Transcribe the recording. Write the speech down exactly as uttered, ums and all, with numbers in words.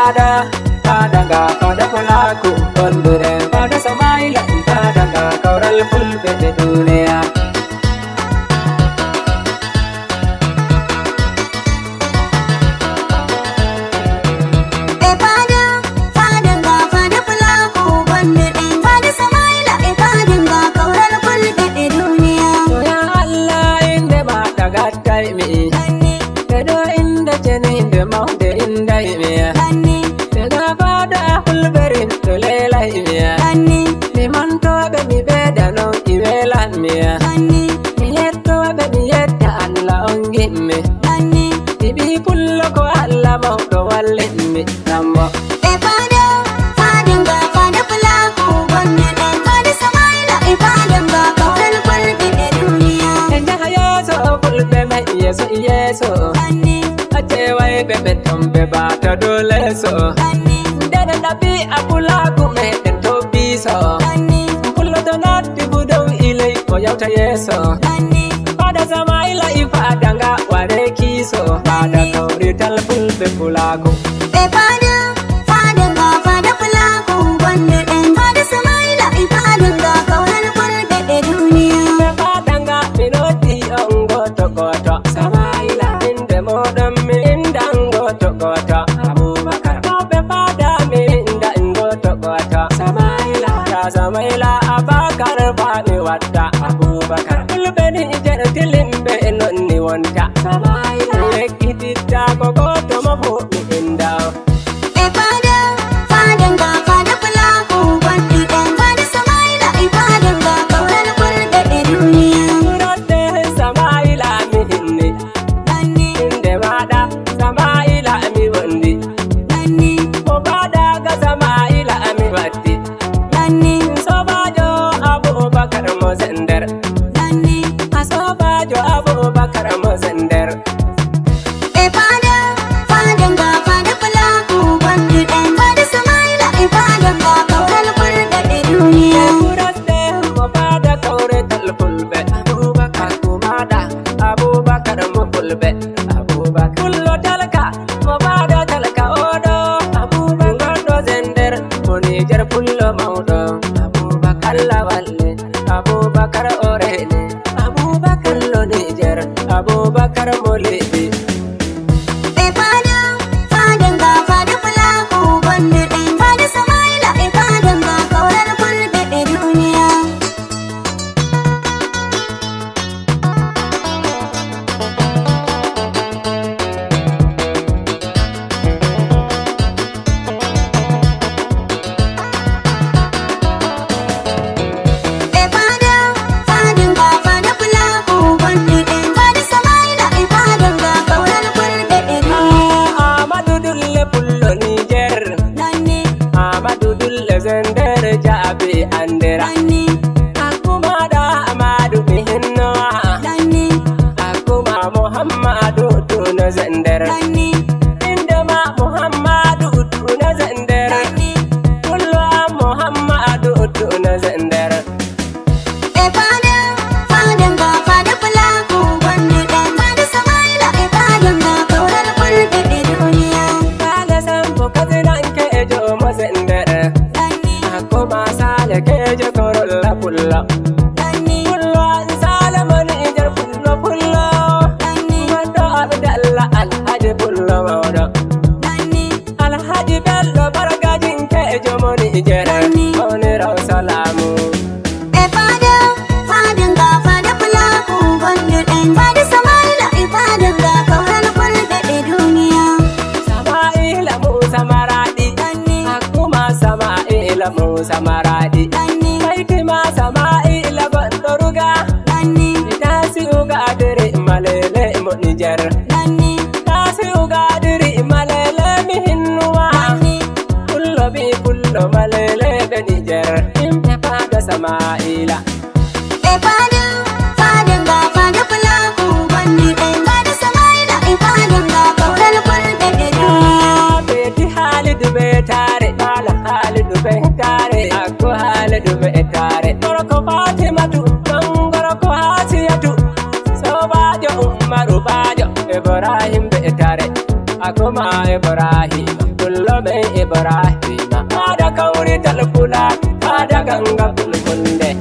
Fada, fada nga, fada pulaaku, gonduɗen fada Samaila, fada nga, kawral fulɓe e duniya. E fada, fada nga, fada pulaaku, gonduɗen fada Samaila, e fada nga, kawral fulɓe e duniya. To ya Allah, innde ma tagattay mi. Ɗanni. E ɗo innde ceniinde mawnde inday mi. Ɗanni. Daga fada fulɓe rinto leelay mi. Ɗanni. Mi mantooɓe mi ɓeydano i weelan mi. Ɗanni. Mi yettooɓe mi yetta Allah on gimmi. Ɗanni. Mi ɓii pullo ko Allah mawɗo wallin mi. Nambo. E fada, fada nga, fada pulaaku, gonduɗen fada Samaila, e fada nga, kawral fulɓe e duniya. En njaha yeeso, fulɓe may yeeso, yeeso. Ɗanni. Acce wayɓe ɓe ton ɓe baata dow leeso. Ɗanni. Ndene ɗaɓi a pulaaku meɗen to biiso. Ɗanni. Pullo to natti fu dow iley ko yawta yeeso. Ɗanni. Fada Samaila i fada nga ware kiiso. Fada kawrital fulɓe pulaaku. E fada, fada nga, fada pulaaku, gonduɗen fada Samaila, e fada nga, kawral fulɓe e duniya. E fada nga, mi noddi on gooto gooto. Samaila, innde mooɗon mi inndan gooto gooto. Abubakar, mawɓe fada mi inndan gooto gooto. Samaila, ya Samaila, Abakar ba mi wadda. Abubakar, fulɓe Niger tilimɓe non ni wonta. Samaila, ekkititta ko gooto mo fu mi innda. E fada, fada nga, fada pulaaku, gonduɗen fada Samaila, e fada nga, kawral fulɓe e duniya. Surodde Samaila mi inni. Ɗanni. Innde maaɗa Samaila mi wondi. Ɗanni. Mo fada ga Samaila mi waddi. Ɗanni. Soobaajo Abubakar mo Zender. Ɗanni. A soobaajo Abubakar mo Zender. E fada, fada nga, fada pulaaku, gonduɗen fada Samaila, e fada nga, kawral fulɓe e duniya. Kurasde mo fada kawrital fulɓe. Abubakar kumaɗa, Abubakar mo fulɓe. Abubakar pullo talka, mo fada talka oɗo. Abubakar ɗo Zender, mo Niger pullo mawɗo. Abubakar Allah walle, Abubakar o reene. Abubakar lo Niger, Abubakar mo leydi. E fada, fada nga, fada pulaaku, gonduɗen fada Samaila, e fada nga, kawral fulɓe e duniya. E fada, fada nga, fada pulaaku, gonduɗen fada Samaila, e fada nga, kawral fulɓe e duniya. Amadu Dulle pullo Niger. Ɗanni. Amadu Dulle Zender jaabi andira. Ɗanni. Hakkumaɗa Amadu mi hinnowa. Ɗanni. Hakkuma Muhammadu Tuna Zender. Ɗanni. Innde ma Muhammadu Tuna Zender. Ɗanni. Pullo am Muhammadu Tuna Zender. E fada, fada nga, fada pulaaku, gonduɗen fada Samaila, e fada nga, kawral fulɓe e duniya. Sale Sambo kasinankeejo mo Zender. Ɗanni. Hakkuma Sale keejo korolla pullo. Ɗanni. Pullo an Sale mo Niger pullo pullo. Ɗanni. Gonɗo Abdallah Alhaji pullo mawɗo. Ɗanni. Alhaji Bello bargajinkeejo mo Niger. Ɗanni. Mawniro salaamu. E fada, fada nga, fada pulaaku, gonduɗen fada Samaila, e fada nga, kawral fulɓe e duniya. Samaila Musa Maraɗi. Ɗanni. Hakkuma Samaila Musa Maraɗi. Ɗanni. Kaytima Samaila gonɗo Ruga. Ɗanni. Tasi'u Gadiri Malele mo Niger. Ɗanni. Tasi'u Gadiri Malele mi hinnuwa. Ɗanni. Pullo bi pullo Malele ɓe Niger. Yimɓe fada Samaila. E fada, fada nga, fada pulaaku, gonduɗen fada Samaila, e fada nga, kawral fulɓe e duniya. Beeti Halidu Beetaare, Maala Halidu Beetaare, Akko Halidu Beetaare. Gorko Fatimatu, ɗon gorko Hasiyatu, soobaajo Umaru Baajo, Ibrahim Beetaare, Akuma Ibrahim, pullo men Ibrahima, haada kawrital Fulaaɓe, haada gannga Fulfulde.